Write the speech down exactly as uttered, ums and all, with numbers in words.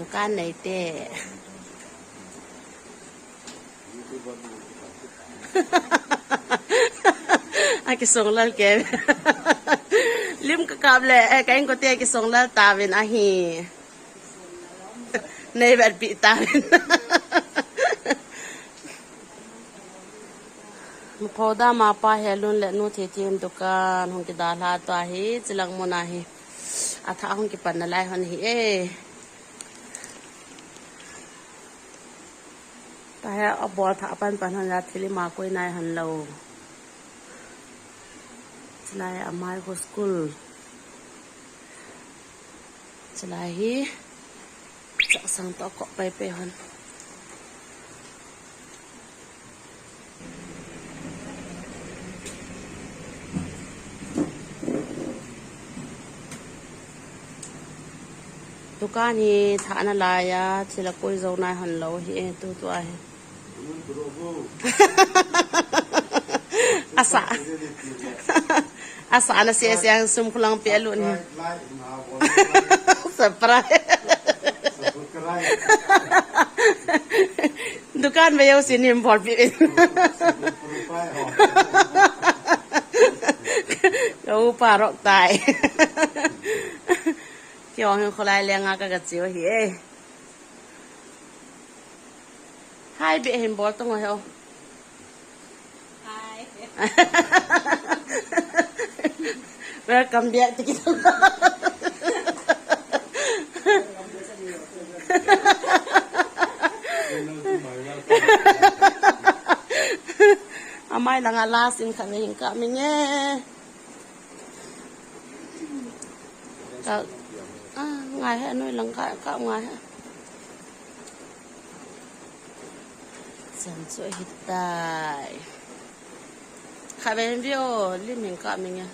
Dukan neite. Akisonglal ke. Lim kakap le, eh, ka inkote akisonglal tauvin ahi. Nei vet pi tauvin. Maphoda mapa helun le nu thethim dukan hung kidalha tua hi, chilang mun ahi. Atha hung kipan nalai hon hi e. Tahe abol tha pan pan hon la thili ma koi nai hon lo. Chilai amai ho school. Chilai hi. Chasang to ko pai pe hon. Dukan hi thana laiya, thila koi jo nai hon lo hi e, tu tu ahi. Asa. Asa na sia sia sum khulang pe alu ni. Surprise. Dukan ve yo sini bol pi. Yo parok tai. Kiong hin khulai lenga ka ka chiu hi e. Hai be hin bol tong ho. Hi. Welcome back to kita. Amai langa last in khat hin ka mi nge. Ka, ah, ngai he noi lang ka, ka ngai he. Chan chu ahitai. Kha ben vio, lim hin ka mi nge.